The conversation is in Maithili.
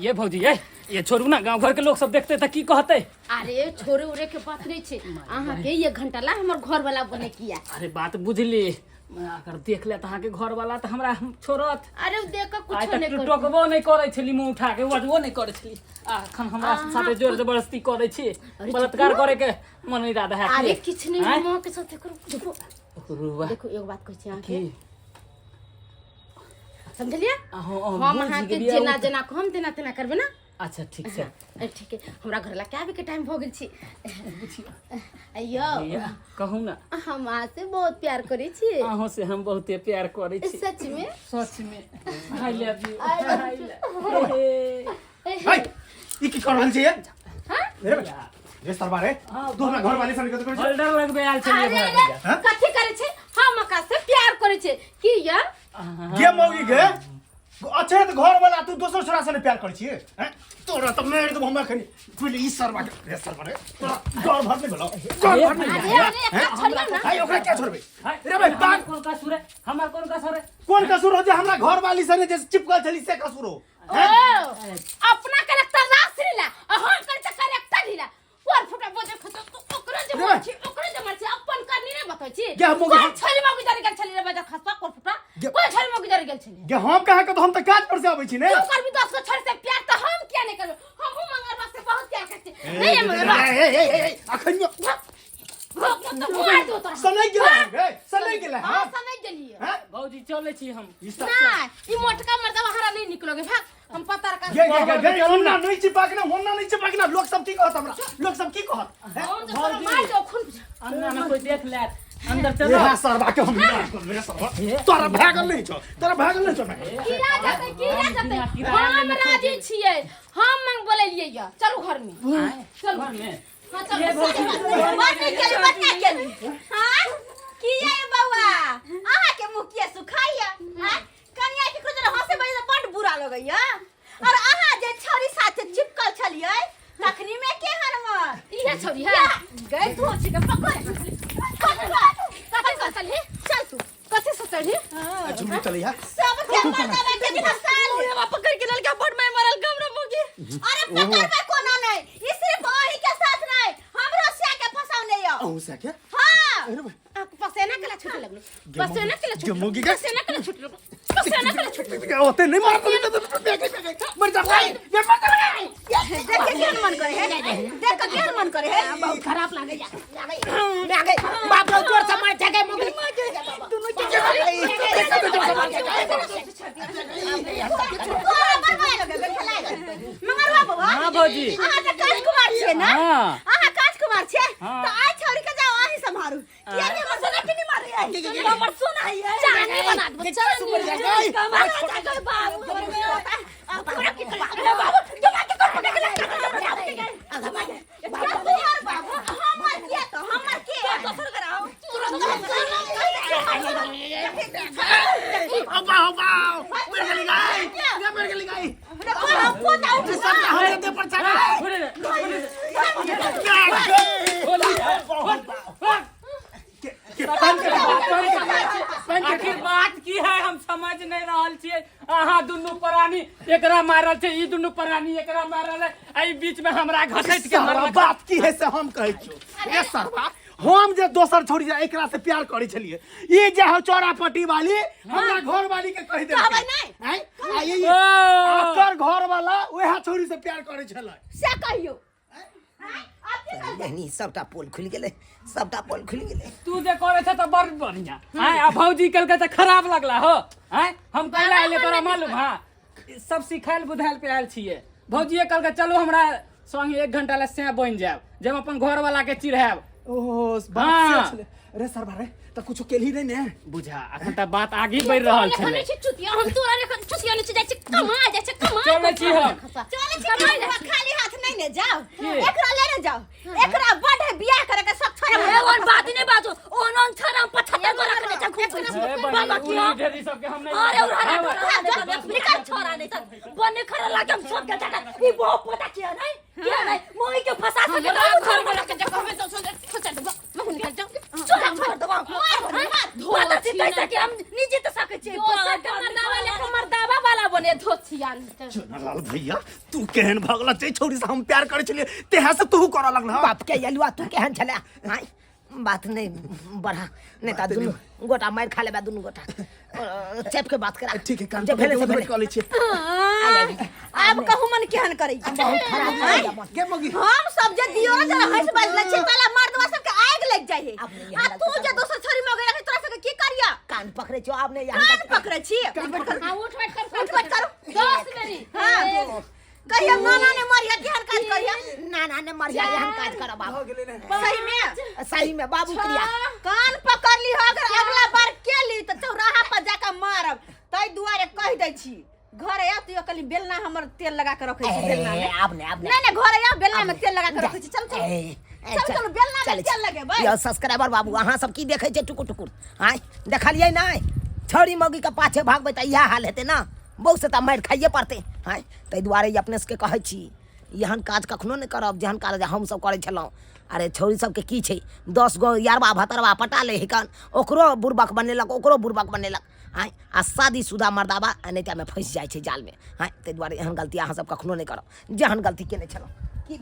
ये भौजी ये ये छोड़ू ना गांव घर के लोग सब देखते त की कहते अरे छोड़े उड़े के बात नहीं छे अहाँ के एक घंटा ला हमर घर वाला बने किया अरे बात बुझली अगर देख ले त अहाँ के घर वाला त हमरा छोड़त अरे उ देख के आइ कुछो तक नहीं कर टोकबो नहीं करै छली मुंह उठा के बजबो नहीं करै छली आ अखन हमरा साथे जोर जबरदस्ती करै छी अरे बलात्कार करे के मन इरादा है अरे किछ नहीं आँय? हम अहाँ के साथे करू देखो रुआ देखो एगो बात कहै छी अहाँ की के समझलियै अहाँ अहाँ हम बुझि अहाँ के गेलियै, जेना जेना कहम तेना तेना करबै ना अच्छा ठीक छै अरे ठीक है हमरा घर ला के आबे के टाइम भऽ गेल छी अयो भैया कहू ना हम अहाँ से बहुत प्यार करै छी अहों से हम बहुते प्यार करै छी सच में सच में I love you I love है ई की कर रहल छी ये रे बेटा रे सरबा रे हाँ, तू हमरा घर वाली संग कथि करै छी होल्डर लगबे आयल छलियै अरे भैया अरे हाँ? कथी करै छै हम अका से प्यार करै छै की या गे मौगी गे अच्छा तऽ घर वाला तू दोसर छोरा से प्यार करै छियै हैं तोरा तऽ मारि देबो हमरा खनी पहिले ई सरबा के रे सरबा रे तोरा डर भर नहि भेलौ डर भर नहि अरे अरे एकरा छोड़ियौ ना हाय ओकरा क्या छोड़बै हाय, रे भाई हमर पाग कोन कसूर है हमर कोन कसूर है कोन कसूर हो जे हमरा घर वाली संगे जे चिपकल छली से कसूर हो ओ अपना करेक्टर रास लीला आ हम करै छै करेक्टर लीला पर फुटा बोझे खतो तो ओकरो जे रे। मर छी ओकरो जे मर छी अपन करनी ने बतै छी गे, हम कोन छली मगु जरी गेल छली रे बजा खसपा कोर फुटा गे। कोन छली मगु जरी गेल छली गे हम कहाँ के तो हम तऽ काज पर से अबै छी ने तू करबी दस गो छोड़ से प्यार तो हम किया नहीं करबे हमहू मंगरवा से बहुत प्यार करते नहीं ये मंगरवा ए ए ए ए अखन भोग तो मार दो तोरा सनै गेलै गे सनै गेलै हां हां समझ गेलिए हैं भौजी चलै छी हम ई सब ना ई मोटका मर्दवा हरा नहीं निकलोगे भाग हम पता रखा गे गे गे गे ओन्ना नहीं चिपक ना ओन्ना नहीं चिपक ना लोग सब की कहत हमरा लोग सब की कहत हैं? हम तो तोरा मार दो खून अंगना में कोई देख लेत अंदर चलो ए सरबा के हम मेरे सरबा तोरा भागल नहीं छौ तोरा भागल नहीं छौ मैं कीड़ा जते कीड़ा जते बिना किराया हम लेने राजी छियै हम मंग बोलेलियै या चलू घर में चलू घर में हां चलू ये भौजी बात नहीं केली बात नहीं केली हां किया ये बउआ अहाँ के मुंह किया सुखाइया हां कनिया के कुछ हंसे बजे त बड बुरा लगैया और अहाँ जे छड़ी साथे चिपकल छलियै तखनी में केहन मन इहे छोरी है गए तू छी के पकड़ पकड़ कथी से चलही चल तू कथी से चलही झुमरी चलै है सब के मर्दाना के फसाल बाबा पकड़ के ललका बड़ मैं मरल गमरा मुगी अरे पकड़बे कोना नहीं ई सिर्फ अही के साथ नहीं हमरो सिया के फसाउने यो अहूँ से के हां अरे भाई आँख पसेना केला छूटे लगलो पसेना केला छूटे गे मुगी गे। पसेना केला छूटे लगलो पसेना केला छूटे ओते नहीं मार मर जा भाई ये मर जा देख के केहन मन करे है देख के केहन मन करे है बहुत खराब लागे या लागे बाप रे जोर से मार जगह मुगी दुनु के तोरा बर्बाद लगे खेलाय मंगरवा बाबा हाँ भौजी अहाँ तऽ काज कुमार छियै ने हाँ। अहाँ काज कुमार छियै हाँ। तऽ आइ छौड़ी के जाओ अहीं सम्हारू किया कि हमर सोना के नहीं मारे आई हमर सोना है चांदी बना दो चांदी कमाल जाके बाबू पूरा की कर बाबू जमा के कर पकड़ के बाबू हमर के तो हमर के दोसर कराओ अबा अबा मर गेली गाय ये मर गेली गाय तुरंत सब हमरे देह पर चढ़ा छोड़े दे छोड़े दे आखिर बात की है हम समझ नहीं रहल छियै अहाँ दुनू प्राणी एकरा मारल छै ई दुनू प्राणी एकरा मारल है एहि बीच में हमरा घसैट के सरवा मारल बात की है से हम कहै छियौ ए सरवा हम जे दोसर छोड़ी जे एकरा से प्यार करै छलियै ई जे हो चौरा पट्टी वाली हमरा घर वाली के कहि देलकै कहबै नहि। आँय? आ ई ओ ओकर घर वाला वएह छोड़ी से प्यार करै छलै से कहियो बहिनी सबटा पोल खुलि गेलै सबटा पोल खुलि गेलै तू जे करे छै तऽ बड़ बढ़िया आँय आ भौजी केलकै तऽ खराब लगला हो आँय हम कैला एलियै तोरा मालूम हाँ सब सिखायल बुझायल पिलायल छियै भौजीए कहलकै चलू हमरा संगे एक घंटा लए सैं बनि जायब जे हम अपन घरवाला के चिढ़ायब ओहो बात हाँ। से छलै अरे सरबा रे तऽ कुछो केलही नहि ने बुझा अखन तऽ बात आगे बढ़ि रहल लेखन छलै नहि छी चुतिया हम तोरा लेखन चुतिया नहि छी जाइ छी कमा जाइ छी कमा चलै छी हम। चलै छी खाली हाथ नहीं ने जाओ की? एकरा लेने जाओ एकरा बड़ है बियाह करे के सब छोड़ा ए ओन बात नहीं बाजो ओन ओन छरा 75 गो रखने छ खूब ए बहिनी, बाबा उरी किया ढेरी सबके हम नहीं अरे उड़ा हाँ, ना निकाल छोरा नहीं सब बने खड़ा लागे हम सब के टाटा ई बहुत पता किया नहीं किया नहीं मोई के फंसा सके हमरा घर में रख के हमें तो सोच सोच दो मैं निकल जाऊं छोरा छोड़ दो मार मार धोता छी तैसा कि हम निजी तो सके छी दोसर के मर्दावा लेखा मर्दावा वाला ना बने धोतिया लाल भैया तू केहन भगला छै छौरी से हम प्यार करै छलियै तेहा से तू करऽ लगल बाप के यलुआ तू केहन छले आय बात नहीं बढ़ा नहीं ता दुनू गोटा मार खा लेबा दुनू गोटा चेप के बात करा ठीक है कान जे भेले से भेले कऽ लै छियै आब कहू मन केहन करै बहुत खराब भऽ गेल मन। गे मौगी हम सब जे दियो जरा हंस बाजले छै ताला मर्दवा सब के आग लग जाइ है आब नहीं आ हमरा तू जे दोसर छोरी में गया तोरा सब के की करिया कान पकड़े छो आब नहीं यहाँ कान पकड़े छी हाँ उठ बैठ कर उठ बैठ करू। 10 मेरी हां कहिया नाना ने मरिया केहन काज करिया ना ना ने मरिया एहन काज करब बाबू सही में सही में बाबू क्रिया कान पकड़ ली हो अगर अगला बार के ली तो चौराहा पर जाकर मारब तै दुआरे कह दै छी घर आयब तो कली बेलना हमर तेल लगा के रखै छी बेलना ए, में आब ने आब ने नहीं नहीं घर आयब बेलना में तेल लगा के रखै छी चल चल ए, ए, चल चल बेलना में चलै छी। तेल लगेबै यौ सब्सक्राइबर बाबू अहाँ सब की देखै छै टुकुर टुकुर आँय देखलियै नहि छौड़ी मौगी के पाछे भागबै तऽ इएह हाल हेतै ने बहुत से तऽ मारि खाइए पड़तै आँय ताहि दुआरे ई अपने सबके कहै छी एहन काज कखनो नहि करब जेहन काज हमसब करै छलहुँ अरे छौड़ी सबके की छै 10 गो यारबा भतरबा पटा लै हकन ओकरो बुड़बक बनेलक ओकरो बुड़बक बनेलक आँय आ शादीशुदा मर्दाबा एनाहितेमे फँसि जाइ छै जालमे आँय ताहि दुआरे एहन गलती अहाँ सब कखनो नहि करब जेहन गलती केने छलहुँ।